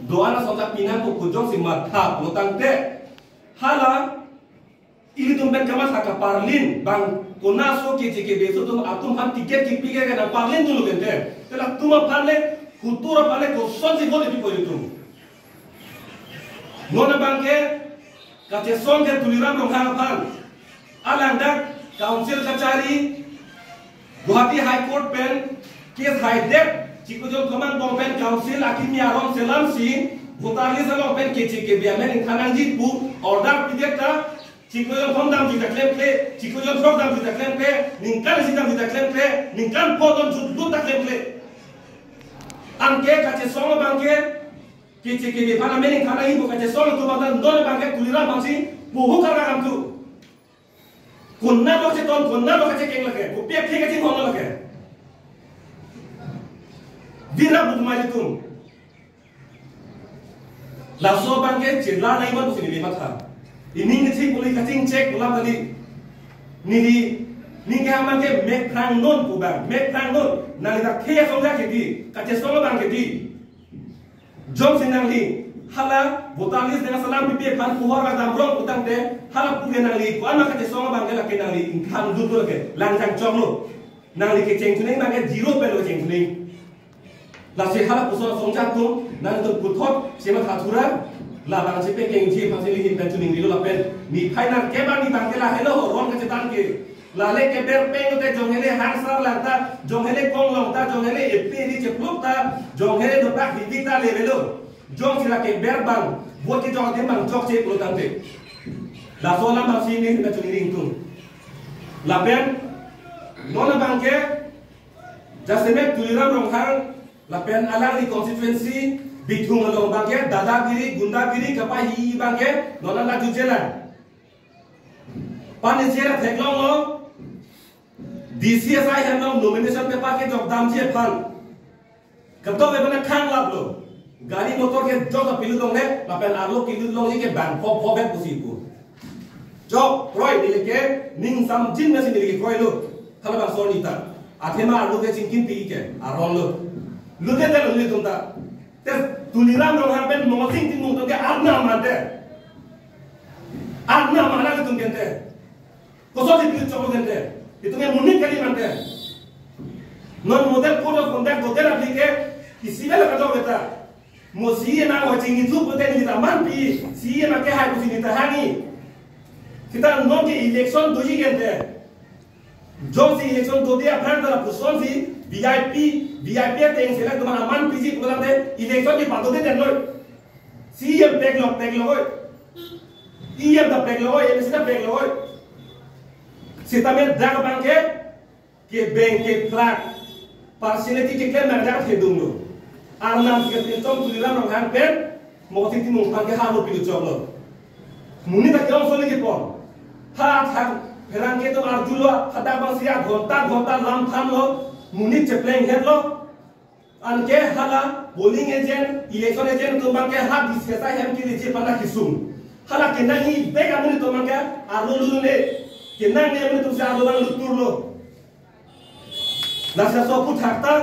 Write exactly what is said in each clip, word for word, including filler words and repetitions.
Do-an asonta pinang ko kujong si matha pulotangte, hala ilitum pen kamatha kaparlin bang, konatso K C K B aso atum, atum aphan ticket kipi ke nangparlin dulu gente. Te latum aphan le, kultur aphan le kosonsi vote pipo ilitum. Non abangke kachesong ke Tuliram Ronghang aphan. Alangdak council kachari, Guwahati High Court pen case haidet, chiklo jon thom angbong pen council akimi aron selamsi voter list along pen K C K B amen ingthan nangji pu order pidet ta, chiklo jon thom damji ta klemkle, chiklo jon throk damji ta klemkle, ningkan isi damji ta klemkle, ningkan pho don jutlut ta klemkle. Anke kachesong abangke K C K B aphan amen ingthan nangji pu kachesong atum abang ta non abangke Tuliram aphansi puhu karga kam tu. Konatlo cheton, konatlo kachekeng lake, kopi akhei kachinghon lake. Vira budumai tum. Laso abangke chela nai man pusi neli matha. Ining kethik puli kachingchek pulang tadi. Neli, ningke amangke mek phrang non pu abang, mek phrang non. Nangli ta khei asong ja kedi, kachesong abang kedi. Jongsi nangli hala voter list nangselam pipe aphan puhor ka damrong putangte, hala puke nangli ko-an ma kachesong abangke lake nangli ingthan dun dun ke langjang choklo. Nangli kecheng thuning abangke zero pen lo kecheng thuning. Lasi hala puson asong ja atum, nangtum puthot chematha thura, labang chepekengji aphansi neli hin pen chuning rilo lapen. Niphai nangkep arni abangke lahelo ho ron kachethan ke. Lale keber peng te jong hele hangsar lang ta, jong hele konglong ta, jong hele epe ri chepluk ta, jong hele dopak hidik ta levelo. Jongsi la keber abang, vote kejok adim abang chokche pulotangte. Laso alam abangsi neli hin pen chuning ri ingtung. Lapen non abangke jasemet Tuliram Ronghang lapen alangli constituency Bithung along abangke dadagiri, gundagiri kapahi abangke non an la jujelang. Pani sera theklonglo, D C S I hem along nomination paper kejok damji aphan. Ketok le bana khang laplo. Gari motor kejok ta pilut longle, lapen arlo pilut longji ke bang pho pho bet pusi pu. Chok, kroi neli ke, ning samjin nasi neli ke kroilo. Hala bangso arni ta. Athema arlo ke chingkimpi ke, aron lo. Lute te lo nelitum ta. Te Tuliram Ronghang pen Mohsing Timung atum ke arnam mante. Arnam mana ilitum gente. Kosonsi pilut choklo gente. Itum ke monit kali mante. Non model code of conduct dodet aphi ke isi bela kadokave ta. Mo C E nang ho chingki thu pute neli ta manpi, C E nang ke hai pusi neli ta hangji. Seta non ke election doji gente. Jongsi election dode aphrang ta lapusonsi V I P, V I P ateng si la atum aphan manpiji pulotangte election ke padodedet noi. C E M peklo, peklo oi. E M ta peklo oi, M C ta peklo oi. Sitame dak abangke kebeng keplak, personality keklem nangdak thedung lo. Arnam si kepinchong Tuliram Ronghang pen Mohsing Timung aphan ke halo pilut choklo. Monit ta ke-ongso le kepon. Ha thang pherangke atum arjulo, hadak abangsi aghonta ghonta lam thanlo, monit cheplenghetlo. Anke hala polling agent, election agent atum abangke ha D C S I hem keleji aphan ta kesung. Hala kenangji bek amonit atum abangke arlo lulune. Kenangji amonit atumsi arlo abang luturlo. Lasi laso aphuthak ta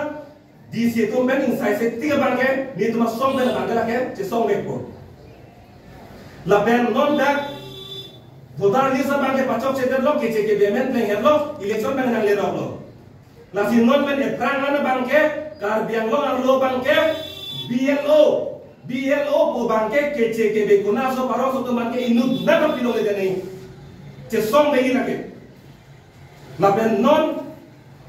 D C atum pen ingsai se tik abangke nelitum asong pen abangke lake chesong vekpo. Lapen non dak voter list abangke pachokchedetlo, K C K B amen plenghetlo, election abang nangleroklo. Lasi non pen ephrang an abangke Karbi Anglong arlo abangke B L O, B L O pu abangke K C K B konatso parokso atum abangke inut na kapilongledet nangji. Chesong vekji lake. Lapen non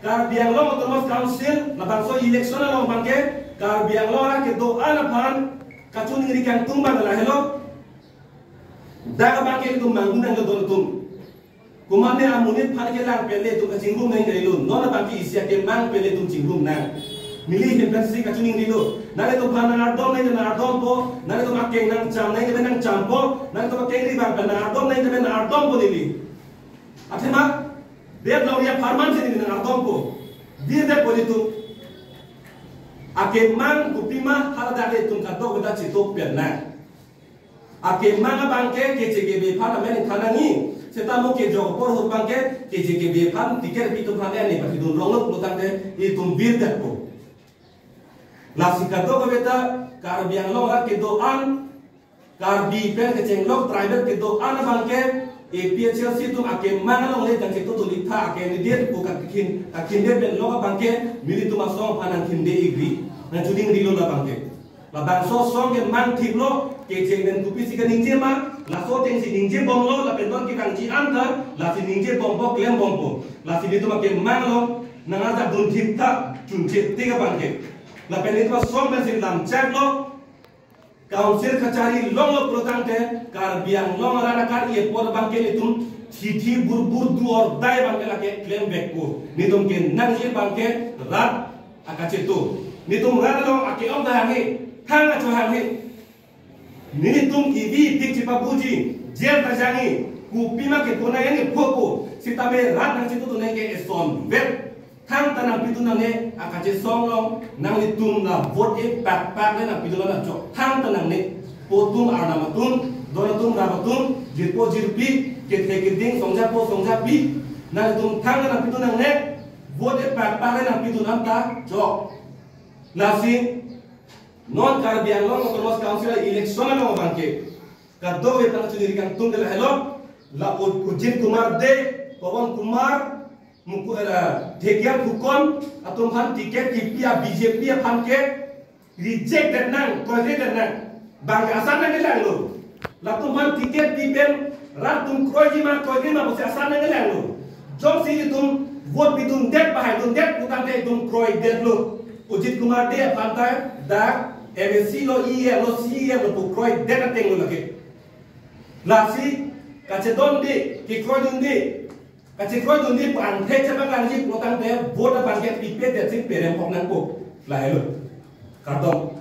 Karbi Anglong Autonomous Council labangso election along abangke Karbi Anglong arat kedo-an aphan kachiningri kangtung abang lahelo. Dak abangke ilitum manghu nanglo don atum. Komatne amonit aphan kelang pen le itum kachingrum nangji kalilo. Non abangke isi akemang pen le itum chingrum nang. Neli hin pensi kachiningrilo. Nanglitum aphan nangardom nangji ta nangardom po. Nanglitum akeng nangcham nangji ta nangcham po. Nanglitum akeng ri abang pen nangardom nangji ta nangardom po neli. Athema, det longri apharman si neli nangardom po. Virdet po nelitum. Akemang kopima hala dak le itum kadokave ta chetok pen nang. Akemang abangke K C K B aphan amen ingthan nangji. Seta mo kejok apor ahut abangke K C K B aphan ticket pi atum aphan ne pathidun rong lo pulotangte itum virdetpo. Lasi kadokave ta Karbi Anglong arat kedo-an, Karbi pen kechenglok tribal kedo-an abangke A P H L C atum akemang along le jangchito dun-ik tha, a-candidate pu kakhin, kakhinde pen lok abangke nelitum asong aphan nangkhinde-ikri, nangchoningri lo labangke. Labangso asong kemang thik lo, kecheng pen kopisi kaningje ma, laso atengsi ningje bomlo, lapen non kevangji an ta, lasi ningje bompo, klem bompo. Lasi nelitum akemang along nangajak dun thik tha, chunche tik abangke. Lapen nelitum asong pensi lamchak lo, Council kachari longlo pulotangte, Karbi Anglong arat akan-i apot abangke nelitum thithi burbur do or die abangke lake klem vekpo. Nelitum kenangji abangke rat akacheto. Nelitum rat along ake-ong ta hanghe, thang acho hanghe. Nelitum ivi ipik chipabuji, jail ta jangji, kopima kepu nangji phopo, sitame rat nangcheto dunke eson vet. Thangta nangpidun nangne, akachesong along nanglitum la vote e pak pak le nangpidun nangne chok. Thangta nangne, po atum, arnam atum, don atum, rap atum, jirpo jirpi, kethe keding, songjapo songjapi, nanglitum thangta nangpidun nangne, vote e pak pak le nangpidun nangta chok. Lasi non Karbi Anglong Autonomous Council election along abangke kadokave aphan choningri kangtung ke lahelo, la U-, Ujit Kumar Dey, Pawan Kumar, Muku-, eh, Dhekkial Phukan atum aphan ticket kipi a-B J P aphan ke reject det nang, kroidetdet nang. Bang ke asar nangkelanglo. Latum aphan ticket pi pen rat atum kroiji ma kroidetji ma pusi asar nangkelanglo. Jongsi itum vote pidundet, pahaidundet putangte itum kroidetlo. Ujit Kumar Dey aphan ta dak M A C lo, E M lo, C E M lo pu kroidet ateng lo lake. Lasi kachedunde, kekroidunde, kachekroidunde pu angthek chepaklangji pulotangte vote abangke pipedet si perem kok nangpo. Lahelo. Kardom.